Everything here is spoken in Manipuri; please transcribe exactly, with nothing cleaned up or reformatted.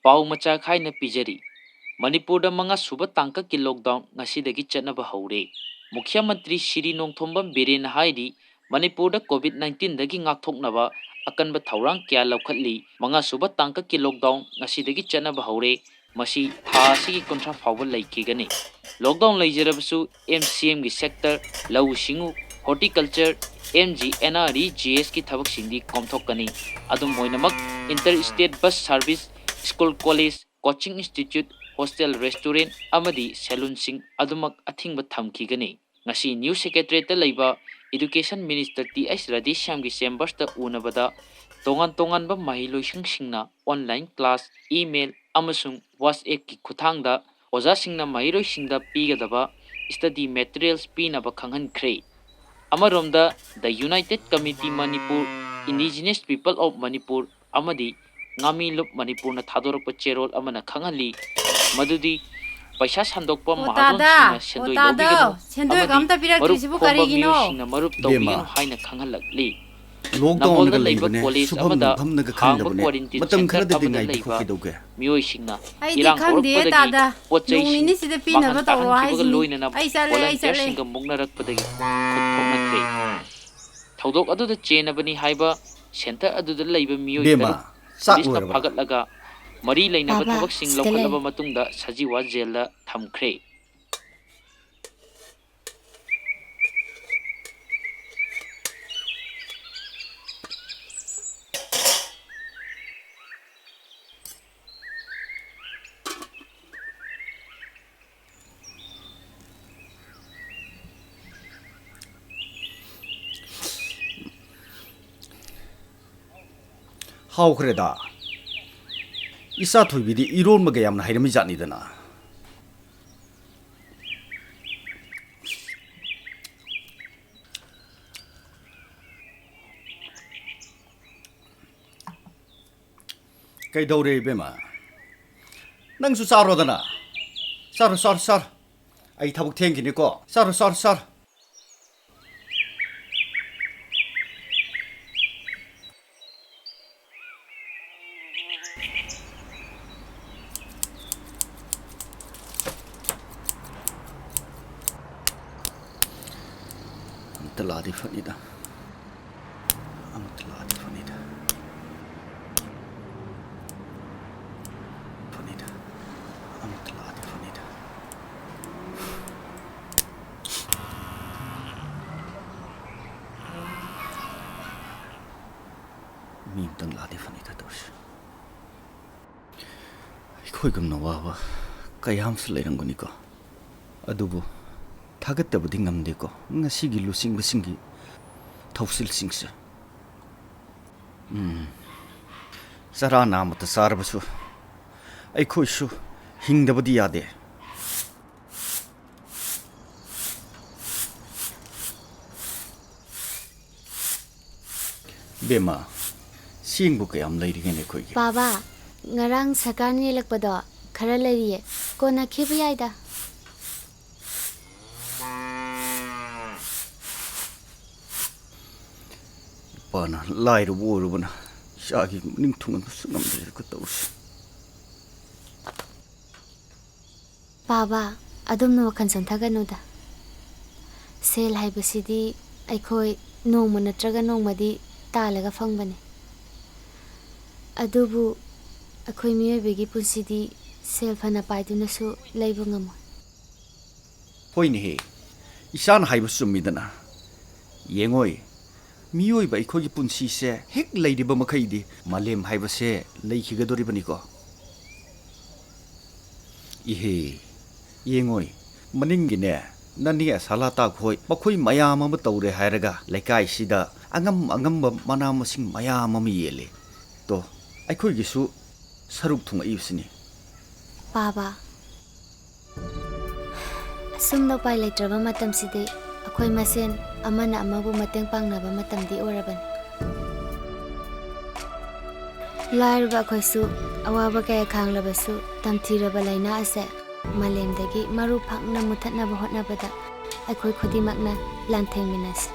ꯄꯥꯎ ꯃꯆꯥꯛ ꯍꯥꯏꯅ ꯄꯤꯖꯔꯤ꯫ ꯃꯅꯤꯄꯨꯔꯗ ꯃꯉꯥ ꯁꯨꯕ ꯇꯥꯡꯀꯛꯀꯤ lockdown ꯉꯁꯤꯗꯒꯤ ꯆꯠꯅꯕ ꯍꯧꯔꯦ꯫ ꯃꯨꯈ꯭ꯌ ꯃꯟꯇ꯭ꯔꯤ ꯁꯤꯔꯤ ꯅꯣꯡꯊꯣꯝꯕꯝ ꯕꯤꯔꯦꯟꯅ ꯍꯥꯏꯔꯤ, ꯃꯅꯤꯄꯨꯔꯗ COVID nineteenꯗꯒꯤ ꯉꯥꯛꯊꯣꯛꯅꯕ ꯑꯀꯟꯕ ꯊꯧꯔꯥꯡ ꯀꯌꯥ ꯂꯧꯈꯠꯂꯤ꯫ ꯃꯉꯥ ꯁꯨꯕ ꯇꯥꯡꯀꯛꯀꯤ lockdown ꯉꯁꯤꯗꯒꯤ ꯆꯠꯅꯕ ꯍꯧꯔꯦ꯫ ꯃꯁꯤ ꯊꯥ ꯑꯁꯤꯒꯤ ꯀꯨꯟꯊ꯭ꯔꯥ ꯐꯥꯎꯕ ꯂꯩꯈꯤꯒꯅꯤ꯫ Lockdown ꯂꯩꯖꯔꯕꯁꯨ MCMꯒꯤ sector, ꯂꯧꯎ ꯁꯤꯡꯎ, horticulture, MGNREGSꯀꯤ ꯊꯕꯛꯁꯤꯡꯗꯤ ꯀꯣꯝꯊꯣꯛꯀꯅꯤ꯫ ꯑꯗꯨꯝ ꯑꯣꯏꯅꯃꯛ, inter state bus service, school, college, coaching institute, hostel, restaurant ꯑꯃꯗꯤ salonꯁꯤꯡ ꯑꯗꯨꯃꯛ ꯑꯊꯤꯡꯕ ꯊꯝꯈꯤꯒꯅꯤ꯫ ꯉꯁꯤ New Secretariatꯇ ꯂꯩꯕ Education Minister Th ꯔꯥꯙꯦꯁ꯭ꯌꯥꯝꯒꯤ chambersꯇ ꯎꯅꯕꯗ, ꯇꯣꯉꯥꯟ ꯇꯣꯉꯥꯟꯕ ꯃꯍꯩꯂꯣꯏꯁꯪꯁꯤꯡꯅ online class, email ꯑꯃꯁꯨꯡ WhatsAppꯀꯤ ꯈꯨꯠꯊꯥꯡꯗ ꯑꯣꯖꯥꯁꯤꯡꯅ ꯃꯍꯩꯔꯣꯏꯁꯤꯡꯗ ꯄꯤꯒꯗꯕ study materials ꯄꯤꯅꯕ ꯈꯪꯍꯟꯈ꯭ꯔꯦ꯫ ꯑꯃꯔꯣꯝꯗ, The United Committee Manipur, Indigenous People of Manipur ꯑꯃꯗꯤ ꯉꯥꯃꯤꯂꯨꯞ ꯃꯅꯤꯄꯨꯔꯅ ꯊꯥꯗꯣꯔꯛꯄ ꯆꯦꯔꯣꯜ ꯑꯃꯅ ꯈꯪꯍꯜꯂꯤ ꯃꯗꯨꯗꯤ ꯄꯩꯁꯥ ꯁꯟꯗꯣꯛꯄ ꯑꯣ, ꯃꯍꯥꯖꯣꯟꯁꯤꯡꯅ ꯇꯥꯗ꯫ ꯁꯦꯟꯗꯣꯏ ꯑꯣ, ꯇꯥꯗ꯫ ꯂꯧꯕꯤꯒꯅꯨ ꯁꯦꯟꯗꯣꯏꯒ ꯑꯃꯗꯤ ꯑꯝꯇ ꯄꯤꯔꯛꯇ꯭ꯔꯤꯁꯤꯕꯨ ꯃꯔꯨꯞ ꯈꯣꯝꯕ ꯀꯔꯤꯒꯤꯅꯣ? ꯃꯤꯑꯣꯏꯁꯤꯡꯅ ꯃꯔꯨꯞ ꯏꯕꯦꯝꯃ, ꯇꯧꯕꯤꯒꯅꯨ ꯍꯥꯏꯅ ꯈꯪꯍꯜꯂꯛꯂꯤ꯫ Lockdownꯒ ꯅꯝꯕꯣꯜꯗ ꯂꯩꯕ ꯂꯩꯕꯅꯦ, college ꯁꯨꯐꯝ ꯑꯃꯗ ꯅꯣꯝꯐꯝꯅꯒ ꯍꯥꯡꯕ ꯈꯪꯗꯕꯅꯦ꯫ Quarantine ꯃꯇꯝ centre ꯈꯔꯗꯤꯗꯤ ꯑꯃꯗ ꯉꯥꯏꯕꯤꯈꯣ ꯂꯩꯕ ꯀꯩꯗꯧꯒꯦ? ꯃꯤꯑꯣꯏꯁꯤꯡꯅ ꯑꯩꯗꯤ ꯏꯔꯥꯡ ꯈꯪꯗꯦ, ꯍꯧꯔꯛꯄꯗꯒꯤ ꯇꯥꯗ꯫ ꯄꯣꯠ ꯅꯣꯡ ꯆꯩꯁꯤꯡ ꯅꯤꯅꯤꯁꯤꯗ ꯄꯤꯅꯕ ꯃꯥꯡꯍꯟ ꯇꯧꯔꯣ ꯇꯥꯍꯟꯈꯤꯕꯒ ꯍꯥꯏꯁꯤꯅꯤ꯫ ꯂꯣꯏꯅꯅ ꯑꯩ ꯆꯠꯂꯦ, ꯑꯩ ꯆꯠꯂꯦ꯫ Volunteerꯁꯤꯡꯒ ꯃꯨꯛꯅꯔꯛꯄꯗꯒꯤ ꯈꯨꯠ ꯊꯣꯛꯅꯈ꯭ꯔꯦ꯫ ꯊꯧꯗꯣꯛ ꯑꯗꯨꯗ ꯆꯦꯟꯅꯕꯅꯤ ꯍꯥꯏꯕ centre ꯑꯗꯨꯗ ꯂꯩꯕ ꯃꯤꯑꯣꯏ ꯕꯦꯝꯃ, ꯇꯔꯨꯛ ꯆꯥꯛ policeꯅ ꯂꯣꯏꯔꯕ? ꯐꯥꯒꯠꯂꯒ ꯃꯔꯤ ꯂꯩꯅꯕ ꯕꯥꯕꯥ, ꯊꯕꯛꯁꯤꯡ ꯁꯤꯗ ꯂꯩ꯫ ꯂꯧꯈꯠꯂꯕ ꯃꯇꯨꯡꯗ ꯁꯖꯤꯋꯥ jailꯗ ꯊꯝꯈ꯭ꯔꯦ꯫ ꯍꯥꯎꯈ꯭ꯔꯦꯗ꯫ ꯏꯆꯥ ꯊꯣꯏꯕꯤꯗꯤ ꯏꯔꯣꯟꯕꯒ ꯌꯥꯝꯅ ꯍꯩꯔꯝꯃꯤ ꯖꯥꯠꯅꯤꯗꯅ꯫ ꯀꯩꯗꯧꯔꯦ ꯏꯕꯦꯝꯃ? ꯅꯪꯁꯨ ꯆꯥꯔꯣꯗꯅ꯫ ꯆꯥꯔꯣ, ꯆꯥꯔꯣ, ꯆꯥꯔꯣ꯫ ꯑꯩ ꯊꯕꯛ ꯊꯦꯡꯈꯤꯅꯤꯀꯣ꯫ ꯆꯥꯔꯣ, ꯆꯥꯔꯣ, ꯆꯥꯔꯣ꯫ ꯇꯂꯥꯗꯤ ꯐꯅꯤꯗ꯫ ꯑꯃ ꯇꯂꯥꯗꯤ ꯐꯅꯤꯗ꯫ ꯐꯅꯤꯗ꯫ ꯑꯃ ꯇꯂꯥꯗꯤ ꯐꯅꯤꯗ꯫ ꯃꯤ ꯑꯝꯇꯪ ꯂꯥꯛꯑꯗꯤ ꯐꯅꯤꯗ ꯇꯧꯔꯤꯁꯦ꯫ ꯑꯩꯈꯣꯏꯒꯨꯝꯅ ꯋꯥꯕ ꯀꯌꯥ ꯑꯃꯁꯨ ꯂꯩꯔꯝꯒꯅꯤꯀꯣ꯫ ꯑꯗꯨꯕꯨ ꯊꯥꯒꯠꯇꯕꯗꯤ ꯉꯝꯗꯦꯀꯣ, ꯉꯁꯤꯒꯤ ꯂꯨꯆꯤꯡꯕꯁꯤꯡꯒꯤ ꯊꯧꯁꯤꯜꯁꯤꯡꯁꯦ꯫ ꯎꯝ, ꯆꯔꯥ ꯅꯥꯝꯃꯇ ꯆꯥꯔꯕꯁꯨ ꯑꯩꯈꯣꯏꯁꯨ ꯍꯤꯡꯗꯕꯗꯤ ꯌꯥꯗꯦ꯫ ꯕꯦꯝꯃ, ꯆꯦꯡꯕꯨ ꯀꯌꯥꯝ ꯂꯩꯔꯤꯒꯦꯅꯦ ꯑꯩꯈꯣꯏꯒꯤ? ꯕꯥꯕꯥ, ꯉꯔꯥꯡ ꯁꯔꯀꯥꯔꯅ ꯌꯦꯜꯂꯛꯄꯗꯣ ꯈꯔ ꯂꯩꯔꯤꯌꯦ, ꯀꯣꯟꯅ ꯈꯦꯕ ꯌꯥꯏꯗ꯫ ꯏꯄꯥꯅ ꯂꯥꯏꯔꯕ ꯑꯣꯏꯔꯨꯕꯅ ꯏꯆꯥꯒꯤ ꯅꯤꯡ ꯊꯨꯡꯍꯟꯕꯁꯨ ꯉꯝꯗ꯭ꯔꯦꯗ ꯇꯧꯔꯤꯁꯦ꯫ ꯕꯥꯕꯥ, ꯑꯗꯨꯝꯅ ꯋꯥꯈꯜ ꯁꯣꯟꯊꯒꯅꯨꯗ꯫ ꯁꯦꯜ ꯍꯥꯏꯕꯁꯤꯗꯤ ꯑꯩꯈꯣꯏ ꯅꯣꯡꯃ ꯅꯠꯇ꯭ꯔꯒ ꯅꯣꯡꯃꯗꯤ ꯇꯥꯜꯂꯒ ꯐꯪꯕꯅꯤ꯫ ꯑꯗꯨꯕꯨ ꯑꯩꯈꯣꯏ ꯃꯤꯑꯣꯏꯕꯒꯤ ꯄꯨꯟꯁꯤꯗꯤ ꯁꯦꯜ ꯐꯅ ꯄꯥꯏꯗꯨꯅꯁꯨ ꯂꯩꯕ ꯉꯝꯃꯣꯏ꯫ ꯍꯣꯏꯅꯦꯍꯦ, ꯏꯆꯥꯅ ꯍꯥꯏꯕ ꯆꯨꯝꯃꯤꯗꯅ꯫ ꯌꯦꯡꯉꯣꯏ, ꯃꯤꯑꯣꯏꯕ ꯑꯩꯈꯣꯏꯒꯤ ꯄꯨꯟꯁꯤꯁꯦ ꯍꯦꯛ ꯂꯩꯔꯤꯕ ꯃꯈꯩꯗꯤ ꯃꯥꯂꯦꯝ ꯍꯥꯏꯕꯁꯦ ꯂꯩꯈꯤꯒꯗꯣꯔꯤꯕꯅꯤꯀꯣ꯫ ꯏꯍꯦ, ꯌꯦꯡꯉꯣꯏ, ꯃꯅꯤꯡꯒꯤꯅꯦ, ꯅꯅꯦ ꯑꯁꯥꯂꯥꯇꯥ ꯈꯣꯏ, ꯃꯈꯣꯏ ꯃꯌꯥꯝ ꯑꯃ ꯇꯧꯔꯦ ꯍꯥꯏꯔꯒ ꯂꯩꯀꯥꯏꯁꯤꯗ ꯑꯉꯝ ꯑꯉꯝꯕ ꯃꯅꯥ ꯃꯁꯤꯡ ꯃꯌꯥꯝ ꯑꯃ ꯌꯦꯜꯂꯦ꯫ ꯇꯣ, ꯑꯩꯈꯣꯏꯒꯤꯁꯨ ꯁꯔꯨꯛ ꯊꯨꯡꯉꯛꯏꯕꯁꯤꯅꯤ꯫ ꯕꯥꯕꯥ, ꯑꯁꯨꯝꯅ ꯎꯄꯥꯏ ꯂꯩꯇ꯭ꯔꯕ ꯃꯇꯝꯁꯤꯗꯤ ꯑꯩꯈꯣꯏ ꯃꯁꯦꯟ ꯑꯃꯅ ꯑꯃꯕꯨ ꯃꯇꯦꯡ ꯄꯥꯡꯅꯕ ꯃꯇꯝꯗꯤ ꯑꯣꯏꯔꯕꯅꯤ꯫ ꯂꯥꯏꯔꯕ ꯑꯩꯈꯣꯏꯁꯨ ꯑꯋꯥꯕ ꯀꯌꯥ ꯈꯥꯡꯂꯕꯁꯨ, ꯇꯝꯊꯤꯔꯕ ꯂꯥꯏꯅꯥ ꯑꯁꯦ ꯃꯥꯂꯦꯝꯗꯒꯤ ꯃꯔꯨ ꯐꯪꯅ ꯃꯨꯊꯠꯅꯕ ꯍꯣꯠꯅꯕꯗ ꯑꯩꯈꯣꯏ ꯈꯨꯗꯤꯡꯃꯛꯅ ꯂꯥꯟꯊꯦꯡꯃꯤꯟꯅꯁꯤ꯫